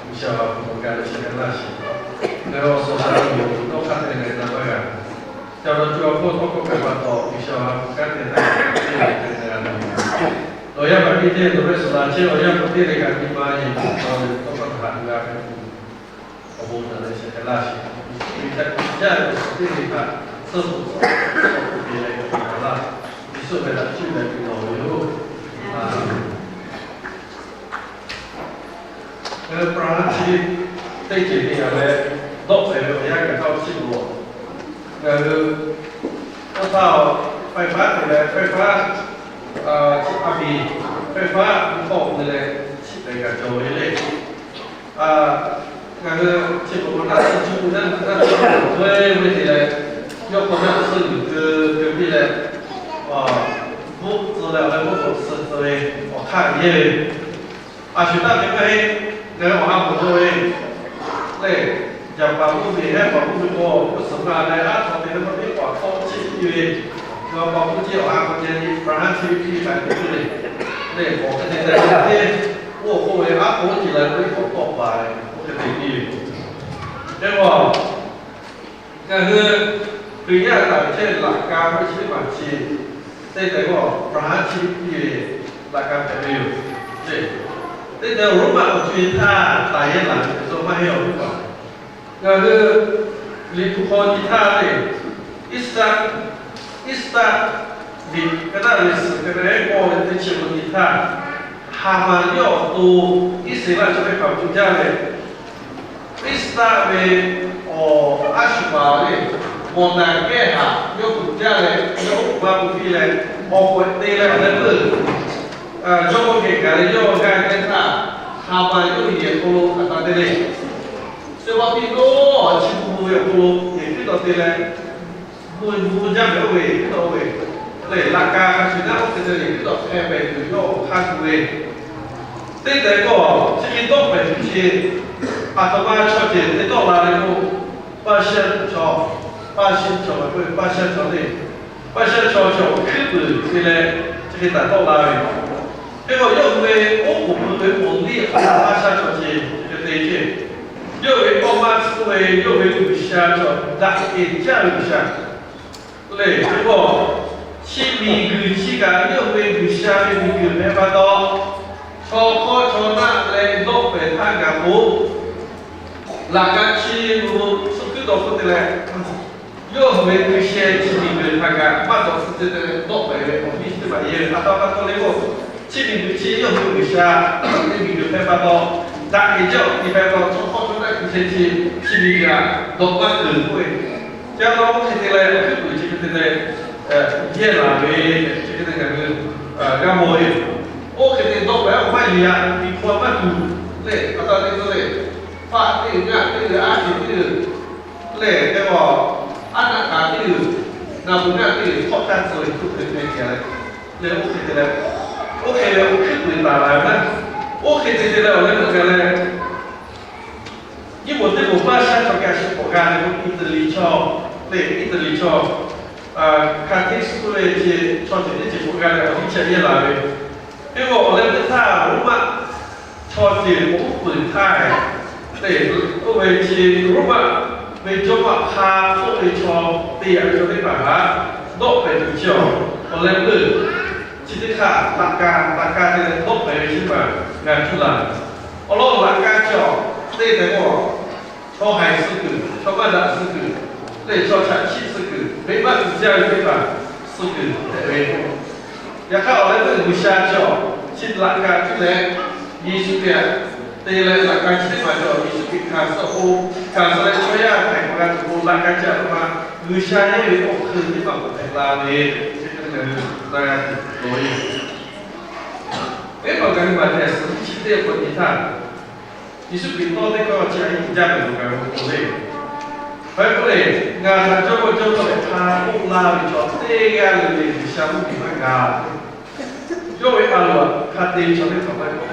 G'uiˬsha awˬ ha hpu k'awꞈ gaˬ leh sheh k'ai laˇ sheˍ. Ngaˬ hui awˬ suhˍ shaˍ tiꞈ yoˬ, dawˇ hk'aˇ te leh na maˇ g'a. Ca la cu a hpawˇ tawˇ hkawˇ hpehꞈ pa taw, G'uiˬsha awˬ ha hpu kanˉ te htaˇ, te leh te leh g'a ve. Awˬ yanˇ paˍ piˇ teˇ leh ve suhˍ la chehˇ, awˬ yanˇ paˍ teˇ leh g'a nyi ma yeˬ tawˇ leh tawˇ hkawˇ htaꞈ g'a ve awˬ bon naˬ leh sheh k'ai laˇ sheˍ. Yeˍsuˆ Hkriꞈ ca kuˬ jaˇ ve awˬ suhˍ teˇ leh htaꞈ suhˆ suhˍ suhˍ suhˍ suhˍ te leh g'a laˇ. Yeˍsuˆ ve htaꞈ cuˇ leh kuˬ lawˬ ve yoˬ. Ngaˬ hui ประหารชีวิต teˇ ceuˬ te yaꞈ leh dawˆ pehˍ ve awˬ yanˇ gaˬ htaˇ chi lo, ngaˬ hui ไฟฟ้า te leh ไฟฟ้า a miˬ ไฟฟ้า hkawˇ te leh chiˇ pehˍ kaꞈ cawˬ ve le. Ngaˬ hui chi k'o naˆ tsuhˇ cuˇ naˆ tsuhˇ cuˇ ve ve te leh, yawˇ hk'aw naˆ tsuhˇ g'uiˬ keu keu piˇ leh, bvuhˆ tcuh leh awˬ leh mvuhˇ k'oˍ suh tcuh ve awˬ hk'aˇ yehˇ ve. A shuˍ taˆ ve maˇ heˆ. Ngaˬ hui awˬ ha hpawꞈ cawˬ ve lehˬ, Jaˍpaˍ mvuhˇ miˬ Hehˉ paˍ mvuhˇ miˬ k'o, g'uˇ suhˍ ma leh aˉ htaw te leh maˇ teˇ hpaˍ tawˇ chiˇ piˇ ve, g'a paˍ mvuhˇ ceˇ awˬ ha hk'aw ceh nyi ประหารชีวิต piˇ k'ai piˇ ve le. Lehˬ k'awꞈ hk'e te te teˇ, oˇ k'oˆ ve aˉ k'oˆ ce la ve k'awꞈ tawˆ paˍ ve, oˇ hk'e te piˇ ve. Teˇ k'o, ngaˬ hui Hkriꞈ yaˇ htaꞈ chehˇ laꞈ ka ve chi teˇ hpaˍ chi, teˇ tehꞈ k'o ประหารชีวิต piˇ ve laꞈ ka hpehꞈ ve yoˬ. Teˇ tehꞈ Roˉmaꞈ awˬ co e htaˇ taˍ yehˇ laˬ ve teˇ ceuˬ maˇ heˆ awˬ teˇ hpaˍ. Ngaˬ hui Liꞈ hpu hk'aw nyi htaˇ le, Iˉsaˍ, Iˉsaˍ liꞈ ka naˆ ve suhˍ hk'e te k'awˇ ve teˇ chi lo nyi htaˇ, Haˍmaˍ yawˇ awˬ to Iˉsaˍreˍlaˆ chaw teˇ hpaˍ tuˬ jaˇ ve, Iˉsaˍ ve awˬ aˉ shuˍ paˍ le, mawˬ naˍ kehˉ haꞈ yawˇ tuˬ jaˇ leh, yawˇ oˉ k'oˍ maˇ k'oˆ piˇ leh, awˬ k'oˍ te leh awˬ leh peuˬ, jawˇmawˇ geh gaˬ leh yawˇ g'aˇ ve teˇ htaˇ, Haˍmaˍ yawˇ ve yehˬ hk'aw lo hk'aˬ htaˇ te le, Seˍ vaꞈ piˇ dawˇ chi bvuhꞈ ve awˬ hk'aw lo yehˬ hkiˉ taw te leh, mvuhˇ mvuhˇ jaˇ mehˍ oˇ ve hkiˉ taw oˇ ve, lehˬ laꞈ ka hk'a shuˍ naˉ oˇ hk'e te leh hkiˉ taw hk'e pehˍ tuˬ yawˇ hk'a shuˍ ve, teˇ tehꞈ k'o, chi hk'e dawˆ pehˍ tuˬ chi, aˬ htoꞈ ma chaw ceuˬ te tawˆ la ve k'o, Paˇshaˆ chaw, Paˇshaˆ chaw, Paˇshaˆ chaw le, Paˇshaˆ chaw chi awˬ hkuiˉ puiˍ te leh chi hk'e taˍ tawˆ la ve. Hk'e k'o yawˇ hui ve oˉ k'oˍ pui ve awˬ liˇ hk'a Paˇshaˆ chaw ceh chi hk'e te ceh, yawˇ ve kawˇ maˇ tcuhˉ ve yawˇ ve G'uiˬsha chaw daꞈ kehˬ jaˇ ve G'uiˬsha lehˬ, hk'e k'o, chi miˬguiˬ chi kaꞈ yawˇ hui ve G'uiˬsha ve miˬguiˬ hpehꞈ pa taw, chaw hk'awˇ chaw naˆ leh dawˆ pehˍ htaˇ gaˬ k'o, laꞈ ka chi lo suh hkuiˉ taw hk'oˆ te leh, yawˇ hui ve hkui sheh chi miˬguiˬ htaꞈ kaꞈ maˇ dawˬ suh te leh dawˆ pehˍ ve awˬ miˇ teˇ hpaˍ yehˇ ve pa taw pa taw le k'o, chi miˬguiˬ chi yawˇ hui ve G'uiˬsha ve miˬguiˬ hpehꞈ pa taw, daꞈ kehˬ jaˇ awˬ ti hpehꞈ pa taw, chaw hk'awˇ chaw naˆ hkui sheh chi chi miˬguiˬ htaꞈ dawꞈ maˇ keunˍ k'oˆ ve, ca taw oˇ hk'e te leh awˬ hkuiˉ puiˍ chi hk'e te leh yehˇ laˬ ve, chi hk'e te ngaˬ hui g'a mawˬ ve. Oˇ hk'e te dawˆ pehˍ awˬ maˇ yuˬ yaꞈ, miˬ hpu a maˇ tuˬ lehˬ, a taˇ teˇ tcuhˇ lehˬ, faˆ teˇ g'aˇ teˇ g'aˇ, aˉ teˇ g'aˇ lehˬ, hk'e k'o, aˉ naˆ kaꞈ teˇ g'aˇ, naˬ pu naˆ teˇ g'aˇ hk'awꞈ htaˇ tcuh ve tuˬ hk'e hpehꞈ ve leh, oˇ hk'e te leh, oˇ hk'e ve awˬ hkuiˉ puiˍ taˍ la ve naˆ, oˇ hk'e te te leh awˬ leh meuˇ g'a leh, nyiˇ moˍ teˇ moˍ Paˇshaˆ chaw kaꞈ shu k'awꞈ g'a leh k'o, Iˉtaˍliˍ chaw, lehˬ Iˉtaˍliˍ chaw, hk'aˬ hteˇ suh ve ceh chaw ceuˬ teˇ ceuˬ k'awꞈ g'a leh awˬ liˇ chehˇ yehˇ laˬ ve. Hk'e k'o awˬ leh teˇ htaˇ Roˉmaꞈ chaw ceuˬ k'oˆ peuˬ htaˇ, lehˬ oˇ ve chi Roˉmaꞈ ve jawˇmawˇ hk'a hk'oˆ ve chaw te yaꞈ ve chaw teˇ hpaˍ htaꞈ dawˆ pehˍ tuˬ chi awˬ, awˬ leh peuˬ chi teˇ hk'aˇ laꞈ ka laꞈ ka te leh dawˆ pehˍ ve chi teˇ hpaˍ g'a cuˇ laˬ. Awˬ lawn laꞈ ka chi awˬ te tehꞈ k'o, chaw haiˬ suh kuiˬ, chaw maˇ daꞈ suh kuiˬ, lehˬ chaw chaꞈ chiˆ suh kuiˬ, venˇbaˆ tuˬ jaˇ ve teˇ hpaˍ suh kuiˬ hpehꞈ ve. Yaꞈ hk'aˇ awˬ leh meuˇ G'uiˬsha chi awˬ chi laꞈ ka cuˇ leh, Yeˍsuˆ Hkriꞈ te leh laꞈ ka chi teˇ hpaˍ chi awˬ Yeˍsuˆ Hkriꞈ hkanˍ suh k'o, hkanˍ suh leh chaw yaˇ hpehꞈ k'awꞈ g'a tuˬ k'o, laꞈ ka chi a htoꞈ ma G'uiˬsha yehˇ ve awˬ hk'eun teˇ hpaˍ k'awꞈ hpehꞈ la ve, chi hk'e te ngaˬ hui na g'a tuˬ loˍ ve. Teˇ hpaˍ ngaˬ hui maˍ tehˬ suhˍ nyiˇ chi teˇ k'awꞈ nyi htaˇ, Yeˍsuˆ Hkriꞈ tawˇ teˇ hkawˇ chi a nyi jaˇ ve lo ngaˬ hui k'oˆ le. Hk'e k'oˆ le, ngaˬ htaꞈ jawˇmawˇ jawˇmawˇ lehˬ hk'a k'oˆ laˇ ve chaw teˇ g'aˇ le le G'uiˬsha mvuhˇ miˬ maˇ g'a. Yawˇ ve a loˍ htaꞈ hk'a te ve chaw teˇ hpaˍ maˇ g'a.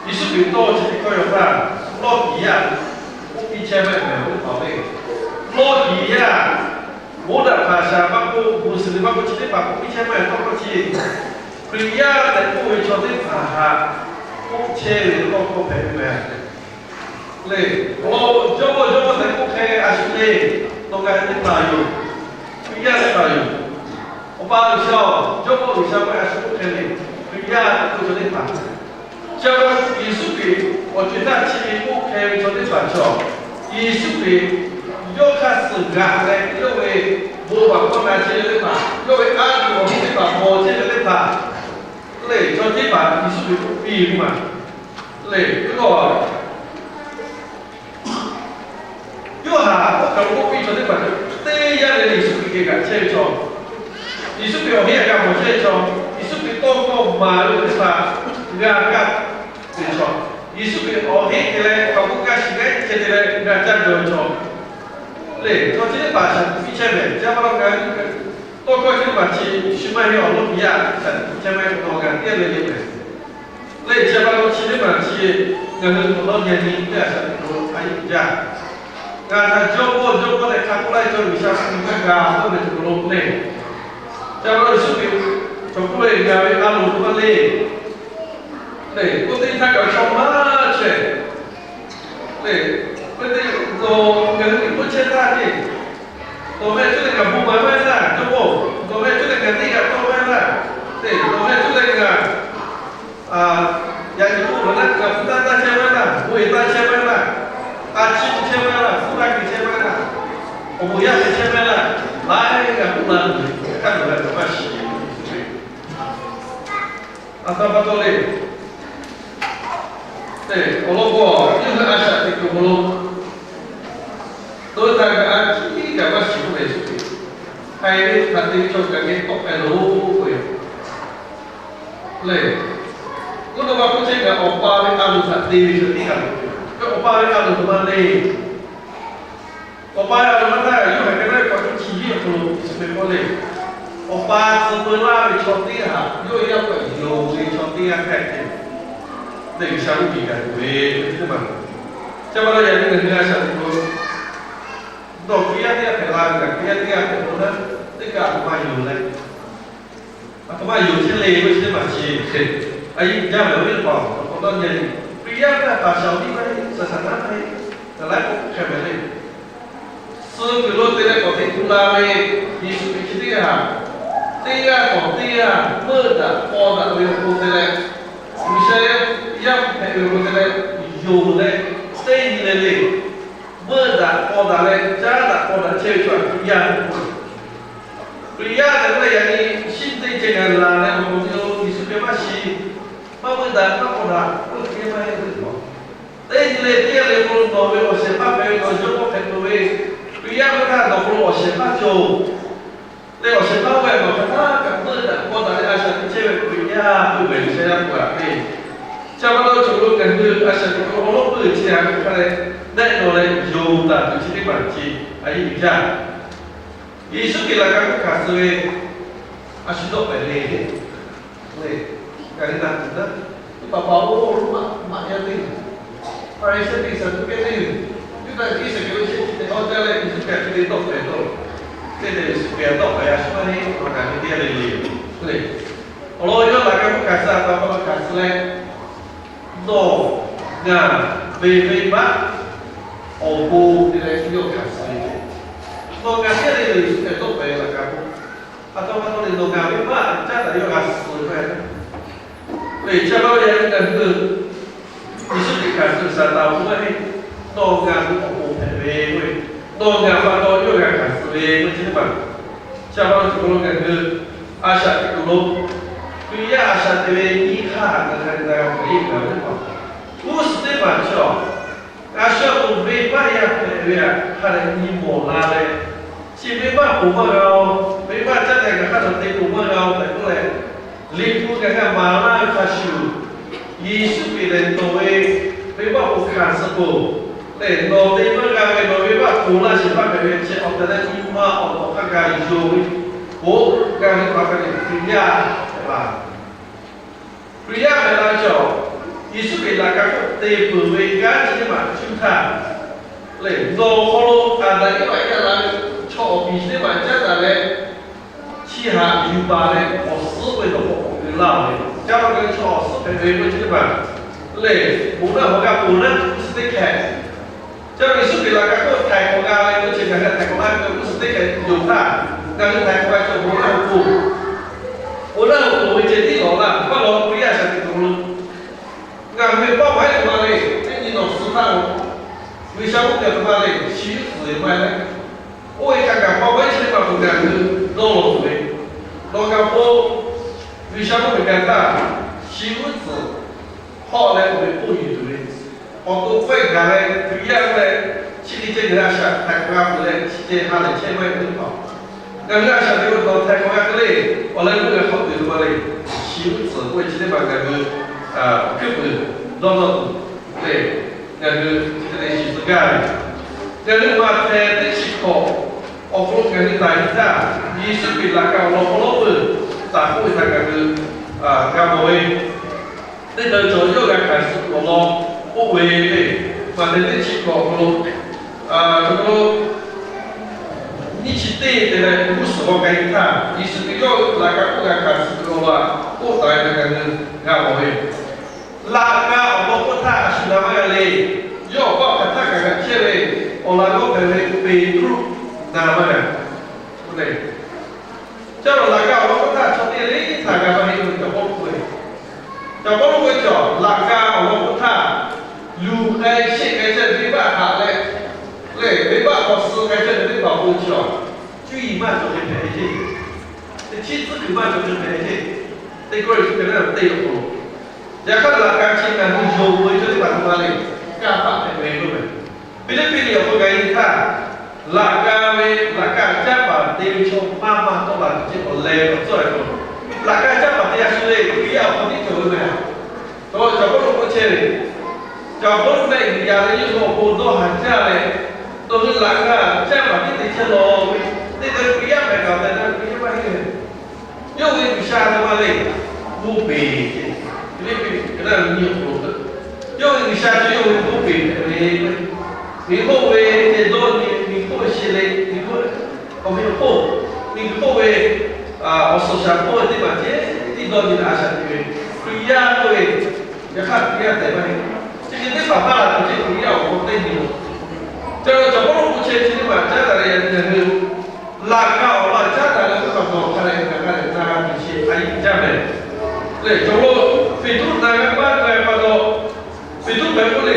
Yeˍsuˆ Hkriꞈ tawˇ chi teˇ hkawˇ yaw htaˇ, Lawˇkiˍ yaˇ k'oˆ piˇ chehˇ maˇ heˆ mehˍ ve teˇ hpaˍ le. Lawˇkiˍ yaˇ, Moˉdaꞈ hpaˍ shaˍ maˇ k'oˆ, Muˍsuˍliˍ maˇ k'oˆ, chi teˇ hpaˍ k'oˆ piˇ chehˇ maˇ heˆ tawˇ hkawˇ chi, Hkriꞈ yaˇ tehꞈ k'oˆ ve chaw teˇ hpaˍ htaꞈ k'oˆ chehˇ ve tawˇ hkawˇ hpehꞈ ve mehˍ. Le, awˬ lawn Jawˇmawˇ, Jawˇmawˇ tehꞈ k'oˆ hk'e a shu le, nawˬ ngaˬ hui teˇ hpaˍ yoˬ. Hkriꞈ yaˇ teˇ hpaˍ yoˬ. Awˬ pa G'uiˬsha-oˬ, Jawˇmawˇ G'uiˬsha k'oˆ ve a shu k'oˆ hk'e le, Hkriꞈ yaˇ k'oˆ ve chaw teˇ hpaˍ. Chi pa Yeˍsuˆ Hkriꞈ awˬ co-e htaˇ chi ve k'oˆ hk'e ve chaw teˇ hpaˍ chaw, Yeˍsuˆ Hkriꞈ yawˇ hk'aˇ suh g'aꞈ leh yawˇ ve bon baˬ hkawˇ na chehˇ ve teˇ hpaˍ, yawˇ ve aˉ tuˬ awˬ hk'aw teˇ hpaˍ mawˬ chehˇ ve teˇ hpaˍ, le chaw teˇ hpaˍ Yeˍsuˆ Hkriꞈ k'oˆ piˇ ve maˬ. Le, yawˇ Yoˇhanˬ k'oˆ kaꞈ k'oˆ piˇ chaw teˇ hpaˍ, teˇ yanˇ leh Yeˍsuˆ Hkriꞈ geh g'aꞈ chehˇ ve chaw, Yeˍsuˆ Hkriꞈ awˬ heˆ a g'a mawˬ chehˇ ve chaw, Yeˍsuˆ Hkriꞈ tawˇ hkawˇ maˍ ve teˇ hpaˍ g'a kaˇ ve chaw, Yeˍsuˆ Hkriꞈ awˬ heˆ te leh hk'aˬ k'oˆ kaˇ shiˍ g'aˇ ceh te leh g'a caˇ jaw ve chaw, le chaw chi teˇ hpaˍ shaˍ tiꞈ piˇ chehˇ mehˍ. Chi pa taw ngaˬ hui tawˇ hkawˇ chi teˇ hpaˍ chi shu maˇ heˆ awˬ lawˉ piˇ yaˇ shaˍ tiꞈ piˇ chehˇ maˇ heˆ, nawˬ g'a teˇ g'aˇ le le mehˍ. Le chi pa taw chi teˇ hpaˍ chi ngaˬ hui awˬ lawˉ nyi nyi teˇ g'aˇ shaˍ tiꞈ lo a yeˇ jaˇ. Ngaˬ htaꞈ Jawˇmawˇ, Jawˇmawˇ tehꞈ hk'a k'oˆ laˇ ve chaw G'uiˬsha hpu maˇ g'a k'oˆ ve tuˬ lo le. Chi pa taw Yeˍsuˆ Hkriꞈ cawˬ k'oˆ ve, Ngaˬ ve a loˍ hk'aw maˇ le. Le, k'oˆ teˇ htaˇ kaꞈ chaw maˇ chehˇ. Le, k'oˆ teˇ nawˬ ngaˬ hui k'oˆ chehˇ htaˇ le, nawˬ meh cuˇ leh ngaˬ bon maˍ maˇ heˆ laˇ, Jawˇmawˇ, nawˬ meh cuˇ leh ngaˬ teˇ g'aˇ tawˇ maˇ heˆ laˇ. Le, nawˬ meh cuˇ leh ngaˬ yaꞈ nyi k'oˆ laˇ, ngaˬ hpu taˇ taˇ chehˇ maˇ heˆ laˇ, bon e taˇ chehˇ maˇ heˆ laˇ, a ciˉ chehˇ maˇ heˆ laˇ, hpu taˇ hk'e chehˇ maˇ heˆ laˇ, awˬ moˍ yaˇ hk'e chehˇ maˇ heˆ laˇ, laiˉ g'aˇ k'oˆ la tuˬ ve hk'aˇ nawˬ g'a kaꞈ maˇ shiˍ ve. A htoꞈ pa taw le. Awˬ lawn k'o, yawˇ hui a shaꞈ teꞈ kuiˬ awˬ lawn dawˇ htaˇ kaꞈ a ciˉ kaꞈ maˇ shiˍ k'oˆ ve, Yeˍsuˆ Hkriꞈ hk'aiˬ ve hk'aˬ te ve chaw kaꞈ geh tawˆ k'ai loˬ k'oˆ ve yoˬ. Le, k'oˆ taw ma k'oˆ chehˇ kaꞈ, Awˬ pa ve a loˍ htaꞈ te ve chaw teˇ g'aˇ loˬ ve, Awˬ pa ve a loˍ htaꞈ maˇ te. Awˬ pa ve a loˍ maˇ htaˇ, yawˇ hk'aˬ hk'e le k'awꞈ cuˇ chi yiˇ awˬ hk'aw lo Yeˍsuˆ Hkriꞈ k'oˆ le, Awˬ pa tcuh peu laˇ ve chaw teˇ g'aˇ htaꞈ yawˇ yaˇ hpawˇ yonˍ ve chaw teˇ g'aˇ hk'aˇ hk'e, le G'uiˬsha mvuhˇmiˬ gaˬ tuˬ ve teˇ maˬ. Chi pa taw yaꞈ nyi ngaˬ hui a shaꞈ teꞈ kuiˬ nawˬ Hkriꞈ yaˇ teˇ g'aˇ hpehꞈ la ve kaꞈ, Hkriꞈ yaˇ teˇ g'aˇ hpehꞈ k'o naˉ, teˇ kaꞈ a htoꞈ ma yonˍ leh, a htoꞈ ma yonˍ chehˇ le ve chi teˇ maˬ chi, a yeˇ jaˇ ve awˬ viˉ teˇ hpaˍ awˬ hk'aw lo nyi, Hkriꞈ yaˇ htaˇ paˍ shaˍ awˬ viˉ maˇ heˆ, saˍ saˍ naˉ maˇ heˆ, kaꞈ laiˉ k'awꞈ hk'e mehˍ le. Suh kuiˬ lo te leh k'awꞈ teꞈ tu la ve Yeˍsuˆ Hkriꞈ chi teˇ g'aˇ htaꞈ, teˇ g'aˇ k'awꞈ teˇ g'aˇ meuˆ daꞈ paw daꞈ ve awˬ pon te leh, G'uiˬsha yaˇ hpehꞈ ve awˬ pon te leh, yonˍ leh, teˇ nyi le le, meuˆ daꞈ paw daꞈ leh caˉ daꞈ paw daꞈ chehˇ ve chaw Hkriꞈ yaˇ Hkriꞈ yaˇ tehꞈ k'oˆ leh yaꞈ nyi shiˉ teˇ ceh ngaˬ laˬ leh awˬ hk'aw lo Yeˍsuˆ Hkriꞈ maˇ shiˍ, maˇ meuˆ daꞈ maˇ paw daꞈ k'oˆ ve teˇ maˇ heˆ ve teˇ hpaˍ, teˇ nyi le teˇ g'aˇ le hk'aw lo nawˬ ve awˬ shehˍ hpaˇ hpehꞈ ve nawˬ Jawˇmawˇ hpehꞈ tuˬ ve, Hkriꞈ yaˇ ve htaˇ nawˬ hk'aw lo awˬ shehˍ hpaˇ cawˬ leh awˬ shehˍ hpaˇ oˇ ve nawˬ hk'aˬ htaˇ kaꞈ meuˆ daꞈ paw daꞈ leh a shaꞈ teꞈ chehˇ ve Hkriꞈ yaˇ ve G'uiˬsha yaˇ hpu aꞈ te. Chi pa taw cawˬ lo ngaˬ hui a shaꞈ teꞈ kuiˬ awˬ lawn peuˇ chi htaꞈ hk'a leh dehˆ nawˬ leh yonˍ taˍ tuˬ chi teˇ maˬ chi a yeˇ uiˍ jaˇ. Yeˍsuˆ Hkriꞈ laꞈ ka hk'oˆ hkanˍ suh ve a shu dawˆ pehˍ le le, ngaˬ hui na tuˬ naˉ, teˇ hpaˍ hpaˍ oˇ Roˉmaꞈ maꞈ yaˇ teˇ Hpaˍriˍsehˇ teˇ Saˍduˆkehˇ teˇ, Yuˇdaꞈ Iˉsaˍkehˍriˆ chi teˇ hkawˇ jaˇ leh Yeˍsuˆ Hkriꞈ hk'e te dawˆ pehˍ dawˇ, teˇ te Yeˍsuˆ Hkriꞈ dawˆ pehˍ a shu maˇ heˆ, nawˬ ngaˬ hui teˇ g'aˇ le le le. Awˬ lawn yawˇ laꞈ ka hk'oˆ hkanˍ suh a pa pa lo hkanˍ suh leh, nawˬ ngaˬ ve venˇbaˆ awˬ bon te leh yawˇ hkanˍ suh ve, nawˬ ngaˬ teˇ g'aˇ le le Yeˍsuˆ Hkriꞈ dawˆ pehˍ laꞈ ka hk'oˆ, a pa pa lo le nawˬ ngaˬ venˇbaˆ caˉ daꞈ yawˇ g'a suh ve. Ve chi pa taw yaꞈ nyi ngaˬ hui Yeˍsuˆ Hkriꞈ hkanˍ suh Saˍtanˍ awˬ pon maˇ heˆ. Nawˬ ngaˬ hui awˬ pon hpehꞈ ve k'oˆ ve, nawˬ ngaˬ pa taw yawˇ g'a hkanˍ suh ve k'oˆ ve chi teˇ maˬ. Chi pa taw cawˬ lo ngaˬ hui a shaꞈ teꞈ kuiˬ lo, Hkriꞈ yaˇ a shaꞈ teꞈ ve nyiˇ hk'aˇ htaꞈ ngaˬ hui hk'a dehꞈ g'a mawˬ ve teˇ maˬ, g'uˇ suhˍ teˇ maˬ chi awˬ, a shu a k'o venˇbaˆ yaˇ hpehꞈ ve htaꞈ hk'a dehꞈ nyi mawˬ la leh, chi venˇbaˆ ponˬ maˇ g'a-oˬ, venˇbaˆ caˉ daꞈ ngaˬ hk'aˇ nawˬ te ponˬ maˇ g'a-oˬ tehꞈ k'oˆ leh, Liꞈ hpu ngaˬ hui maˍ laˇ ve hk'a shuˍ, Yeˍsuˆ Hkriꞈ lehˬ nawˬ ve venˇbaˆ ponˬ hkanˍ suh k'o, lehˬ nawˬ te maˇ g'a ve nawˬ venˇbaˆ ponˬ laˇ shehˍ hpaˇ hpehꞈ ve chi awˬ tehˬ leh nyi ma awˬ tawꞈ hk'a gaˬ yonˍ ve, oˇ g'a ve pa hk'a dehꞈ Hkriꞈ yaˇ hpehꞈ la. Hkriꞈ yaˇ hpehꞈ la ve chaw, Yeˍsuˆ Hkriꞈ laꞈ ka hk'oˆ te peuˬ ve kanˉ chi teˇ maˬ cuˇ htaˇ, lehˬ nawˬ hk'aw lo Aˍdanˍ Eˇvaꞈ yaˇ la ve chaw awˬ piˍ chi teˇ maˬ caˉ daꞈ leh, chi htaꞈ yuˬ baˬ leh awˬ suhˉ ve dawˇ hk'aw k'awꞈ keu laˇ ve, caˉ daꞈ ve chaw awˬ suhˉ hpehꞈ ve k'oˆ chi teˇ maˬ Lehˬ, bon naˆ hawˬ g'a ponˬ naˆ g'uˇ suhˍ teˇ hkeh. Ca ve Yeˍsuˆ Hkriꞈ laꞈ ka k'oˆ htaiˍ hk'awꞈ g'a ve k'o, chi ngaˬ hui htaiˍ hk'awꞈ g'a ve k'o g'uˇ suhˍ teˇ hkeh yoˬ htaˇ, ngaˬ hui htaiˍ hk'awꞈ g'a cawˬ bon naˆ hawˬ ponˬ. Bon naˆ hawˬ ponˬ ve ceh tiˉ lawˬ laˇ, maˇ lawˬ Hkriꞈ yaˇ shaˍ tiꞈ tuˬ lo. Ngaˬ hui ve pawˆ maˇ heˆ tuˬ ma le, teˇ nyi nawˬ suh htaˇ lo, G'uiˬsha k'oˆ gaˬ tuˬ ma le, shi uˉ tcuhˍ ve maˇ heˆ. Oˇ ve htaꞈ kaꞈ pawˆ maˇ heˆ chi teˇ maˬ k'o ngaˬ hui dawˇ lawˬ tuˬ ve, nawˬ kaꞈ k'o, G'uiˬsha k'oˆ ve gaˬ htaˇ, shi uˉ tcuhˍ hawˆ leh oˇ ve k'oˆ yuˬ tuˬ ve, awˬ to k'awehˇ gaˬ leh Hkriꞈ yaˇ leh, chi hk'e ceh ngaˬ hui a shaꞈ htaiˍ hk'awꞈ g'a peuˬ leh chi ceh ha lehˬ chehˇ maˇ heˆ teˇ hpaˍ. Ngaˬ hui a shaꞈ teꞈ ve dawˬ htaiˍ hk'awꞈ g'a hk'e le, awˬ leh meuˇ g'a hk'awꞈ tuˬ ve ma le, shi uˉ tcuhˍ k'oˆ ve chi teˇ maˬ ngaˬ hui hkuiˉ puiˍ dawˇ nawˇ tuˬ le, ngaˬ hui chi hk'e te shiˍ tcuh gaˇ ve. Ngaˬ hui Maꞈhtehˍ teˇ chi hkawꞈ awˬ hk'aw lo ngaˬ hui taˍ nyi htaˇ, Yeˍsuˆ Hkriꞈ laꞈ ka awˬ lawn hk'aw lo peuˬ taˍ k'oˆ ve htaꞈ ngaˬ hui g'a mawˬ ve, teˇ dawˇ cawˬ yawˇ g'a hkanˍ suh tuˬ awˬ lawn k'oˆ ve le. Maꞈhtehˍ teˇ chi hkawꞈ awˬ hk'aw lo, awˬ hk'aw lo nyiˇ chi teˇ te leh g'uˇ suhˍ g'aw k'ai nyi htaˇ, Yeˍsuˆ Hkriꞈ yawˇ laꞈ ka k'oˆ g'a hkanˍ suh tuˬ awˬ lawn k'oˆ taˍ ve htaꞈ ngaˬ hui g'a mawˬ ve. Laꞈ ka awˬ lawn k'oˆ htaˇ a shu na maˇ g'a le. Yawˇ awˬ paˆ hk'aˬ htaˇ kaꞈ g'a chehˇ ve, awˬ laꞈ g'awˇ hpehꞈ ve Peˍtruˆ na maˇ g'a. Oˇ lehˬ, ca laˬ laꞈ ka awˬ lawn k'oˆ htaˇ chaw teˇ g'aˇ le htaꞈ g'a maˇ heˆ ve cawˬ Pawˇluꞈ k'oˆ ve. Cawˬ Pawˇluꞈ k'oˆ ve cawˬ, laꞈ ka awˬ lawn k'oˆ htaˇ, luˬ k'ai sheˆ k'ai chehˇ ve venˇbaˆ haꞈ leh, lehˬ venˇbaˆ k'awꞈ suh k'ai chehˇ ve teˇ hpaˍ awˬ pon chi awˬ, cuˇ yiˍ maˇ cawˬ ve hpehꞈ ve ceˇ. Teˇ chiˉ tcuhˉ kuiˬ maˇ cawˬ ve hpehꞈ ve ceˇ. Teˇ Kawˇrenˍhtuˆ ka naˉ teˇ awˬ hk'aw lo, yaꞈ hk'aˇ laꞈ ka chi ngaˬ hui yonˍ ve chaw teˇ hpaˍ htaꞈ ma le, kanˇ paˆ hpehꞈ ve k'oˆ ve. Hpiˇliˇpiˆ liꞈ awˬ hk'aw g'a nyi htaˇ, laꞈ ka ve laꞈ ka caˇ paˍ te ve chaw maˇ maˇ tawˆ la ve ceˇ, awˬ leh awˬ tcuhˉ awˬ hk'aw lo, laꞈ ka caˇ paˍ te a shu le, Hkriꞈ yaˇ awˬ hk'aw tiˉ cawˬ ve meh. Chaw Pawˇluꞈ k'oˆ chehˇ ve, cawˬ Pawˇluꞈ mehˆ g'uiˬ ya leh yawˇ hui awˬ pon dawˇ haˍ jaˇ leh, nawˬ hui laꞈ ka caˇ paˍ tiˉ te chehˇ lawˬ ve, teˇ g'aˇ Hkriꞈ yaˇ hpehꞈ kaꞈ tehꞈ na Hkriꞈ yaˇ maˇ heˆ ve. Yawˇ ve G'uiˬsha a htoꞈ ma le, bon peˬ ceˇ. Hpiˇliˇpiˆ ka naˉ nyi awˬ hk'aw lo, yawˇ ve G'uiˬsha cawˬ yawˇ ve bon peˬ hpehꞈ ve, miˬ hk'oˆ ve ceh dawˇ nyi, miˬ hk'oˆ ve sheˍ le, miˬ hk'oˆ ve awˬ miˬ hk'oˆ, miˬ hk'oˆ ve awˬ suhˍ shaˍ hk'oˆ ve teˇ maˬ ceh tiˉ dawˇ nyi leh a shaꞈ teꞈ ve, Hkriꞈ yaˇ k'oˆ ve, yaꞈ hk'aˇ Hkriꞈ yaˇ tehꞈ maˇ heˆ. Chi hk'e teˇ hpaˍ maˇ laˬ tuˬ ceˇ, Hkriꞈ yaˇ awˬ hk'aw teˇ nyi lo. Ca ve cawˬ Pawˇluꞈ k'oˆ chehˇ chi teˇ maˬ caˉ daꞈ leh yaꞈ nyi ngaˬ hui laꞈ ka awˬ lawn caˉ daꞈ leh teˇ hpaˍ nawˬ hk'a leh ngaˬ hk'a leh na g'a tuˬ chi a yiˍ jaˇ meh. Lehˬ cawˬ lo Peˍtruˆ na g'a maˇ na g'a pa taw, Peˍtruˆ hpehꞈ k'oˆ le.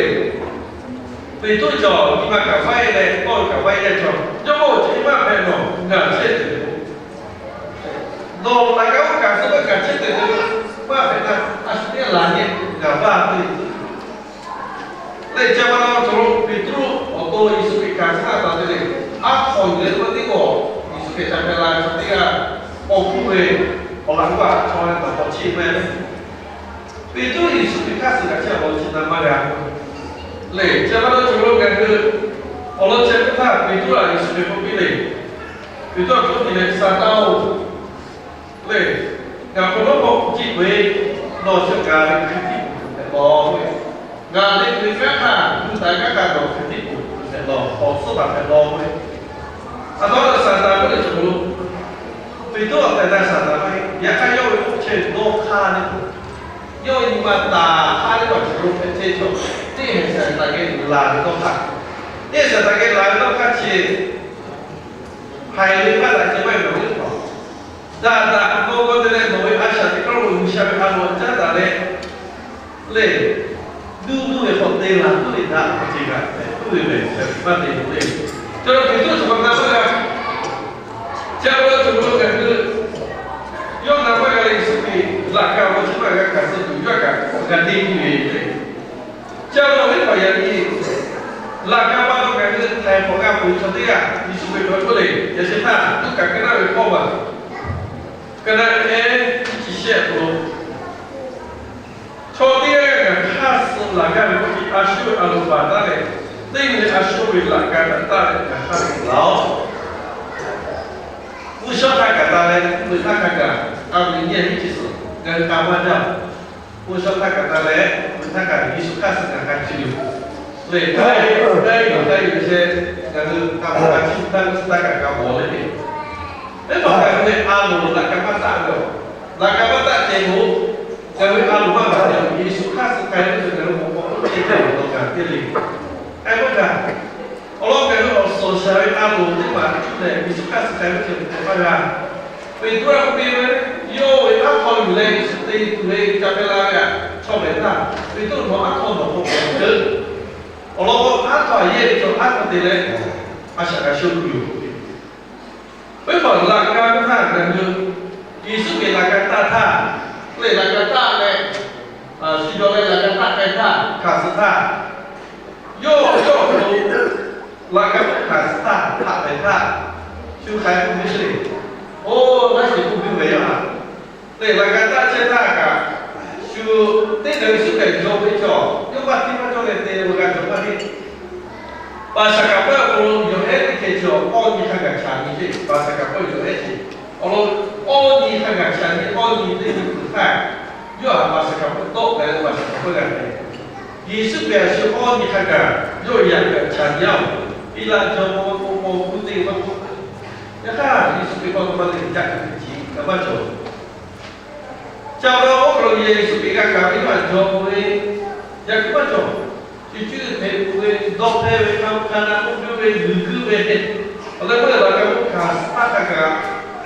Peˍtruˆ cawˬ nyi ma kaꞈ vaiˇ leh tawˇ ve kaꞈ vaiˇ yaˇ cawˬ, yawˇ k'oˆ chi maˇ hpehꞈ nawˬ ngaˬ chehˇ tuˬ ve k'o, nawˬ laꞈ ka oˇ kaꞈ suh ve kaꞈ chehˇ tuˬ ve k'o, maˇ hpehꞈ htaˇ a shu teˇ g'aˇ laˬ nyi ngaˬ vaˇ ve Lehˬ, ca ma la cawˬ lo Peˍtruˆ awˬ to Yeˍsuˆ Hkriꞈ hkanˍ suh htaˇ taˍ te le. A hk'awꞈ yuˬ leh teˇ pawˆ teˇ kawꞈ Yeˍsuˆ Hkriꞈ htaꞈ hpehꞈ la ve chaw teˇ g'aˇ k'awꞈ hpuˇ ve awˬ laꞈ g'awˇ htaꞈ chaw leh taˍ k'awꞈ cheˇ ve le. Peˍtruˆ Yeˍsuˆ Hkriꞈ hk'aˇ suh kaꞈ chehˇ awˬ lawn chi na maˇ g'a. Lehˬ, ca ma la cawˬ lo ngaˬ hui awˬ lawn chehˇ ve htaˇ Peˍtruˆ htaꞈ Yeˍsuˆ Hkriꞈ k'oˆ piˇ le. Peˍtruˆ htaꞈ k'oˆ piˇ leh, Saˍtanˍ-oˬ, lehˬ, ngaˬ hk'aw nawˉ pawˆ hk'oˆ ciˇ peuˬ-eˬ, nawˬ chi kaꞈ ve hkriꞈ tiˉ puˬ hpehꞈ lawˬ ve, ngaˬ leh ve kanˉ htaˇ gu taˍ ve kanˉ htaˇ nawˬ hkriꞈ tiˉ puˬ hpehꞈ lawˬ, awˬ suhˉ baˬ hpehꞈ lawˬ ve. A taw Saˍtanˍ k'oˆ ve cawˬ lo, Peˍtruˆ awˬ tehˬ htaˇ Saˍtanˍ maˇ heˆ. Yaꞈ hk'aˇ yawˇ ve k'oˆ chehˇ ve dawˇ hk'aˇ le, yawˇ ve nyi ma taˍ hk'aˇ le, awˬ ceuˬ lo hpehꞈ chehˇ chaw, teˇ hehˬ Saˍtanˍ geh laˬ ve dawˇ hk'aˇ, teˇ hehˬ Saˍtanˍ geh laˬ ve dawˇ hk'aˇ chi haiˬ ve maˇ daꞈ ceh maˇ heˆ nawˬ ve teˇ hpaˍ. Daꞈ daꞈ g'aw g'aw te leh nawˬ ve a shaꞈ teꞈ hk'aˇ lo G'uiˬsha ve a loˍ caˉ taˍ leh, lehˬ, duˇ duˇ ve hk'aw te laˬ tuˬ ve daꞈ ve ceh kaꞈ hpehꞈ tuˬ ve mehˬ, maˇ te ve le. Ca lo Peˍtruˆ cawˬ ma na maˇ g'a. Ca lo cawˬ lo ngaˬ hui yawˇ na maˇ g'a leh Yeˍsuˆ Hkriꞈ laꞈ ka awˬ lawn chi maˇ g'a kaꞈ suh tuˬ yawˇ kaꞈ awˬ g'a teˇ nyi ve le. Ca lo teˇ hpaˍ yaꞈ nyi laꞈ ka pa taw ngaˬ hui htaiˍ hk'awꞈ g'a peuˬ ve chaw teˇ g'aˇ Yeˍsuˆ Hkriꞈ hk'aw k'oˆ le. Yaꞈ sheh htaˇ Luˉkaꞈ ka naˉ ve hkawˇ maˬ, ka naˉ ehˉ nyiˇ chi shehˆ awˬ hk'aw lo, chaw teˇ g'aˇ ngaˬ hk'aˇ suh laˬ gaˇ ve k'oˆ ve, a shu ve a loˍ baˬ taˉ leh, teˇ nyi a shu ve laꞈ ka kaꞈ taˇ leh ngaˬ hk'aˇ suh laˬ-oˬ. Mvuhˇ shawˉ htaˇ kaꞈ taˇ leh, mvuhˇ miˬ htaˇ hk'a kaꞈ, a ve nyi a nyiˇ chi suhˍ ngaˬ hui k'a maˇ jaˇ. Mvuhˇ shawˉ htaˇ kaꞈ taˇ leh, mvuhˇ miˬ htaˇ kaꞈ Yeˍsuˆ hk'aˇ suh ngaˬ hk'a chi yoˬ. Lehˬ, k'ai k'ai yoˬ k'ai yoˬ chehˇ, ngaˬ hui k'a maˇ k'a chi htaˇ mvuhˇ suh htaˇ kaꞈ k'a mawˬ leh ve, teˇ hpaˍ kaꞈ ve a loˍ laꞈ ka maˇ taˆ ve, laꞈ ka maˇ taˆ ceh k'o, Ngaˬ hui a loˍ maˇ gaˬ leh, Yeˍsuˆ hk'aˇ suh k'ai ve cawˬ, ngaˬ hui k'awꞈ k'oˆ ve teˇ hpaˍ lo gaˬ piˇ le. K'ai maˇ gaˬ. Awˬ lawn ngaˬ hui awˬ suhˍ shaˍ ve a loˍ teˇ hpaˍ cuˇ leh Yeˍsuˆ hk'aˇ suh k'ai ve cawˬ, teˇ hpaˍ maˇ g'a. Peˍtruˆ k'oˆ piˇ ve, yawˇ ve aˉ hk'aw yuˬ leh Yeˍsuˆ te tuˬ ve ca hpehꞈ la ve htaꞈ chaw hpehꞈ htaˇ, Peˍtruˆ nawˬ aˉ hk'aw nawˬ k'awꞈ k'awꞈ keu. Awˬ lawn k'o, aˉ hk'aw yehˇ ve chaw aˉ hk'aw te leh, a shaꞈ g'a sho tuˬ yoˬ. Teˇ hpaˍ laꞈ ka ve htaˇ ngaˬ hui Yeˍsuˆ Hkriꞈ laꞈ ka taˆ htaˇ, lehˬ laꞈ ka taˆ leh, shu yawˬ leh laꞈ ka taˆ k'ai htaˇ, hkanˍ suh htaˇ, yawˇ yawˇ awˬ hk'aw lo laꞈ ka hkanˍ suh htaˇ, haꞈ pehˍ htaˇ, shu hk'aˬ hk'e k'oˆ piˇ sheˍ le. Oˇ, laˇ sheˍ k'oˆ piˇ ve yaˇ a. Lehˬ laꞈ ka taˆ chehˇ htaˇ kaꞈ, shu teˇ hk'e Yeˍsuˆ Hkriꞈ jawˬ ve cawˬ, yawˇ maˇ tiˇ maˇ cawˇ leh te ve g'a cawˬ maˇ heˆ. Paˍ shaˍ kaˍ pawehˇ awˬ hk'aw lo yawˬ ehˉ teˇ hkeh cawˬ, awˇ nyi hk'a gaˬ chaꞈ nyi sheˍ. Paˍ shaˍ kaˍ pawehˇ yawˬ ehˉ sheˍ. Awˬ lawn, awˇ nyi hk'a gaˬ chaꞈ nyi, awˇ nyi teˇ nyi kuiˬ htaˇ, yawˇ htaꞈ paˍ shaˍ kaˍ pawehˇ tawˆ k'ai leh paˍ shaˍ kaˍ pawehˇ g'a hpehꞈ. Yeˍsuˆ Hkriꞈ a shu awˇ nyi hk'a gaˬ yawˇ yaꞈ kaꞈ chaꞈ nyi-oˬ. Piˇlaˆ jawˇmawˇ ve k'o k'aw kuˇ teˇ maˇ k'oˆ. Yaꞈ hk'aˇ Yeˍsuˆ Hkriꞈ k'awꞈ maˇ te jaˇ kaꞈ te ciˬ kaꞈ maˇ cawˬ. Ca la oˇ hk'aw lo Yeˍsuˆ Hkriꞈ g'a kaꞈ ve yaˇ jawˬ k'oˆ ve, yaꞈ kuiˬ maˇ cawˬ. Chi cuˇ hpehꞈ peuˬ ve, dawˇ hpehˇ ve, hk'a hk'a na k'oˆ piˇ ve, g'uiˬ kuiˬ ve, awˬ leh k'oˆ leh laꞈ ka k'oˆ hkanˍ suh htaˇ hk'a gaˬ,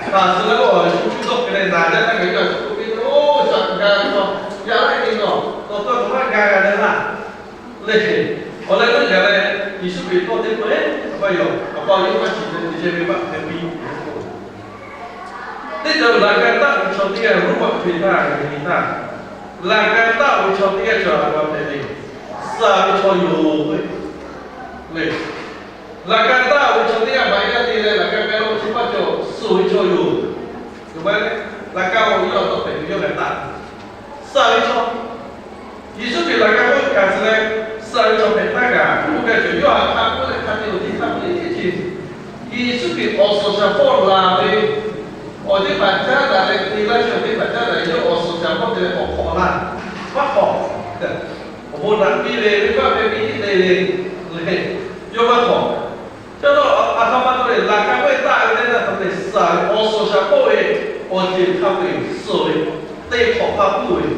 hkanˍ suh leh oˇ a shu cuˇ dawˇ hk'e leh naˍ jaˇ htaˇ kaꞈ yaˇ a shu k'oˆ piˇ ve, oˇ shaꞈ ga ve chaw, yaˇ laiˉ ve nawˬ, nawˬ tawˇ nawˬ maˇ ga g'a leh laˇ. Lehˬ, awˬ leh teˇ gaˬ leh Yeˍsuˆ Hkriꞈ tawˇ teˇ pawehˇ, a pa yawˬ, a pa yawˇ maˇ shiˍ leh te chehˇ ve maˇ hpehꞈ piˇ. Teˇ ceuˬ laꞈ ka taˆ ve chaw teˇ g'aˇ Roˉmaꞈ hk'e htaˇ, hk'e htaˇ, laꞈ ka taˆ ve chaw teˇ g'aˇ cawˬ a pa hpehꞈ ve, suh ve chaw yoˬ ve le. Laꞈ ka taˆ ve chaw teˇ g'aˇ maꞈ yaˇ te leh laꞈ ka k'ai lo chi maˇ cawˬ, suh ve chaw yoˬ. Yoˬ maˇ le, laꞈ ka awˬ yawˇ a tawˆ hpehꞈ ve yawˇ g'a taˆ. Suh ve chaw, Yeˍsuˆ Hkriꞈ laꞈ ka k'oˆ hkanˍ suh leh, suh ve chaw hpehꞈ htaˇ kaꞈ, oˇ ve cawˬ yawˇ htaꞈ hk'a k'oˆ leh hk'a te awˬ tiˉ hk'a k'oˆ leh teˇ ceuˬ, Yeˍsuˆ Hkriꞈ awˬ suhˍ shaˍ hpawˇ laˬ ve, awˬ teˇ hpaˍ caˉ daꞈ leh te laˇ chi awˬ teˇ hpaˍ caˉ daꞈ leh yawˇ awˬ suhˍ shaˍ hpawˇ te leh k'awꞈ hk'awꞈ laˇ, maˇ hk'awꞈ. Awˬ bon naꞈ piˇ ve, venˇ baˆ hpehˇ piˇ tiˉ te ve le, yawˇ maˇ hk'awꞈ. Ca la a hk'a ma tuˬ lehˬ, laꞈ ka k'oˆ ve taˆ ve teˇ taˆ htaˇ lehˬ, suh ve awˬ suhˍ shaˍ hpawˇ ve awˬ ceuˬ hk'a peu-eˬ suh ve, teˇ hk'awꞈ maˇ puiˉ ve.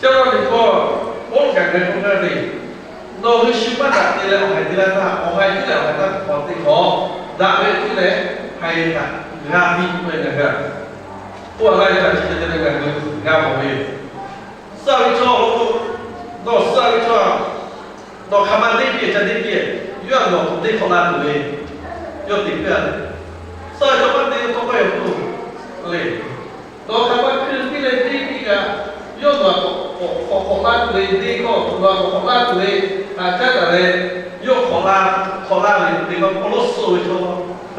Ca la liꞈ hkawˇ, Pawˇluꞈ kaꞈ ngaˬ hui k'oˆ gaˇ ve, nawˬ hui shu maˇ daꞈ te leh awˬ haiˬ te laˇ htaˇ, awˬ haiˬ cuˇ leh awˬ haiˬ taˇ hk'awꞈ te hk'awꞈ, daꞈ ve cuˇ leh haiˬ htaꞈ g'a piˇ k'oˆ ve ngaˬ hui a. Oˇ a laˇ ve htaꞈ chi hk'e te leh ngaˬ hui g'a mawˬ ve yoˬ. Suh ve chaw, nawˬ suh ve chaw, nawˬ hk'aˬ ma deˇ piˇ ca deˇ piˇ, yawˇ a nawˬ k'awꞈ teˇ hk'awꞈ la tuˬ ve, yawˇ te piˇ a le. Suh ve chaw maˇ te tawˇ maˇ yaw k'oˆ le. Nawˬ hk'aˬ ma hkui piˇ leh deˇ piˇ kaꞈ, yawˇ nawˬ a k'awꞈ k'awꞈ k'awꞈ la tuˬ ve deˇ k'o, nawˬ a k'awꞈ k'awꞈ la tuˬ ve, a caˉ daꞈ leh, yawˇ k'awꞈ la, k'awꞈ la ve teˇ maˇ k'oˆ lo suh ve chaw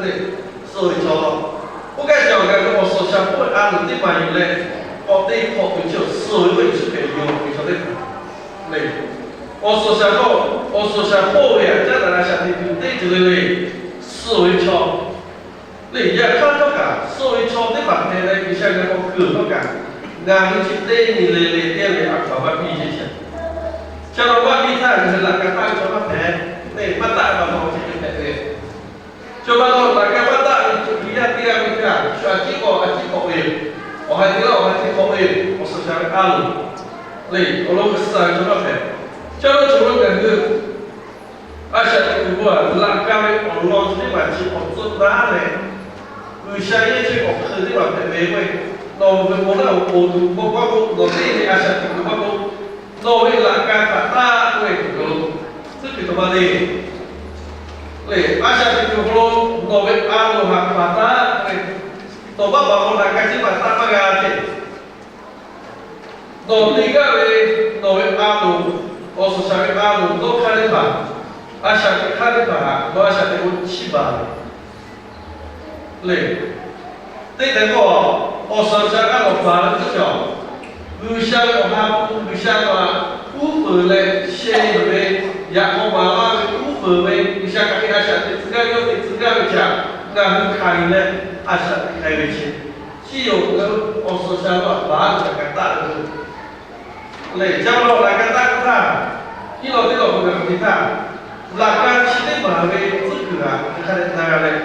le. Suh ve chaw, oˇ kaˇ ca awˬ gaˬ ve awˬ suhˍ shaˍ hpawˇ a loˍ teˇ maˬ yuˬ leh, k'awꞈ te hk'awꞈ tuˬ chi awˬ suh ve k'o Yeˍsuˆ Hkriꞈ yoˬ ve chaw teˇ hpaˍ le. Awˬ suhˍ shaˍ hpawˇ, awˬ suhˍ shaˍ hpawˇ ve a caˉ daꞈ a shaꞈ teꞈ tuˬ teˇ ceuˬ le le, suh ve chaw le. Yaꞈ hk'aˇ htawˇ kaꞈ suh ve chaw teˇ hpaˍ hpehꞈ leh G'uiˬsha geh k'awꞈ kuiˬ htawˇ kaꞈ, ngaˬ hui chi teˇ nyi le le teˇ le a hkaw anˬ maˇ piˇ chehˇ chi. Ca la maˇ piˇ htaˇ ngaˬ hui laꞈ ka taˆ ve chaw maˇ hpehꞈ, teˇ maˇ taˆ pa taw chi hk'e hpehꞈ ve. Chaw pa taw laꞈ ka maˇ taˆ ve chaw hkui yaˇ teˇ g'aˇ ve htaˇ, shu a ciˉ k'awꞈ a ciˉ hk'awꞈ ve yoˬ. Awˬ ha teˇ g'aˇ awˬ ha teˇ hk'awꞈ ve yoˬ. Awˬ suhˍ shaˍ ve a loˍ le, awˬ lawn suh ve chaw maˇ hpehꞈ. Ca la chaw lo ngaˬ hui a shaꞈ teꞈ kuiˬ k'o, laꞈ ka ve awˬ lawn chi teˇ hpaˍ chi k'awꞈ tcuhˉ taˉ leh, G'uiˬsha yehˇ chehˇ k'awꞈ hk'eun teˇ hpaˍ hpehꞈ ve k'o, nawˬ ve bon laˇ awˬ pon tuˬ k'awꞈ k'oˆ k'o, nawˬ teˇ ve a shaꞈ teꞈ kuiˬ maˇ k'oˆ, nawˬ ve laꞈ ka htaꞈ taˆ k'oˆ ve kuiˬ lo tcuhˉ kuiˬ taw maˇ le. Lehˬ, a shaꞈ teꞈ kuiˬ awˬ hk'aw lo nawˬ ve a loˍ htaꞈ hpaˍ taˆ k'oˆ ve, nawˬ maˇ hpaˍ k'o laꞈ ka chi hpaˍ taˆ maˇ g'a ceh. Nawˬ te gaˇ ve, nawˬ ve a loˍ, awˬ suhˍ shaˍ ve a loˍ dawˇ hk'aˇ teˇ hpaˍ, a shaꞈ teꞈ hk'aˇ teˇ hpaˍ htaꞈ nawˬ a shaꞈ teꞈ k'o chiˇ baˬ ve le. Teˇ hk'e k'o, awˬ suhˍ shaˍ a loˍ hpaˍ ve teˇ cawˬ, G'uiˬsha ve awˬ ha hpu G'uiˬsha htaꞈ uˉ peunˍ leh sheh yuˬ ve, yaꞈ k'aw maˍ laˇ ve uˉ peunˍ ve, G'uiˬsha hk'aˬ hk'e a shaꞈ teꞈ tcuh gaˇ ve, yawˇ teꞈ tcuh gaˇ ve chi htaꞈ ngaˬ hui hkanˍ yuˬ leh a shaꞈ teꞈ k'ai ve chi. Chi yoˬ ngaˬ hui awˬ suhˍ shaˍ laꞈ ka taˆ ve lehˬ, ca la laꞈ ka taˆ htaˇ, iˉ law teˇ law k'o ngaˬ hui te htaˇ, laꞈ ka chi teˇ maˬ ve tcuhˉ kuiˬ htaꞈ hk'a dehꞈ na g'a leh,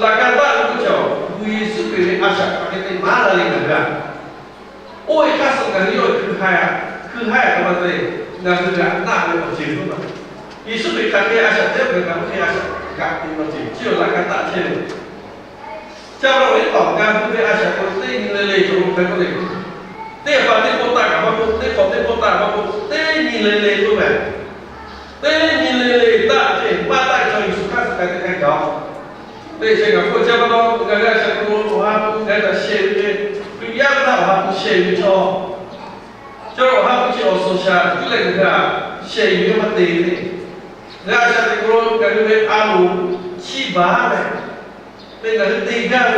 laꞈ ka taˆ ve k'oˆ chi awˬ, Yeˍsuˆ Hkriꞈ ve a shaꞈ hk'aˬ hk'e te maˍ laˇ le ngaˬ hui a. Oˇ ve hk'aˇ suh ngaˬ hui yawˇ hkui ha, hkui ha kaꞈ maˇ te, ngaˬ hui g'a naˆ ve awˬ ceuˬ k'oˆ maˇ. Yeˍsuˆ Hkriꞈ hk'aˬ hk'e a shaꞈ teꞈ k'o, ngaˬ hui hk'e a shaꞈ kaꞈ te ve awˬ ceuˬ chi awˬ laꞈ ka taˆ chehˇ ve. Ca la ve teˇ hpaˍ ngaˬ hui ve a shaꞈ k'o teˇ nyi le le cawˬ lo hk'e k'oˆ le. Teˇ hpaˍ teˇ pawˆ taˆ kaꞈ maˇ k'oˆ, teˇ hk'awꞈ teˇ pawˆ taˆ maˇ k'oˆ, teˇ nyi le le k'oˆ ve. Teˇ nyi le le taˆ ceh maˇ taˆ ve chaw Yeˍsuˆ hk'aˇ suh k'ai te k'ai gaˬ-oˬ. Teˇ chi ngaˬ hpu chehˇ pa taw, ngaˬ hui a shaꞈ teꞈ k'o, awˬ ha hpu ngaˬ hui htaꞈ sheh ve, Hkriꞈ yaˇ ve htaꞈ awˬ ha hpu sheh ve chaw, chaw awˬ ha hpu chi awˬ suhˍ shaˍ cuˇ leh ngaˬ hui htaꞈ sheh yuˬ ve maˇ te ve le. Ngaˬ hui a shaꞈ teꞈ k'o, ngaˬ hui ve a loˍ chi baˬ ve, te ngaˬ hui te gaˇ ve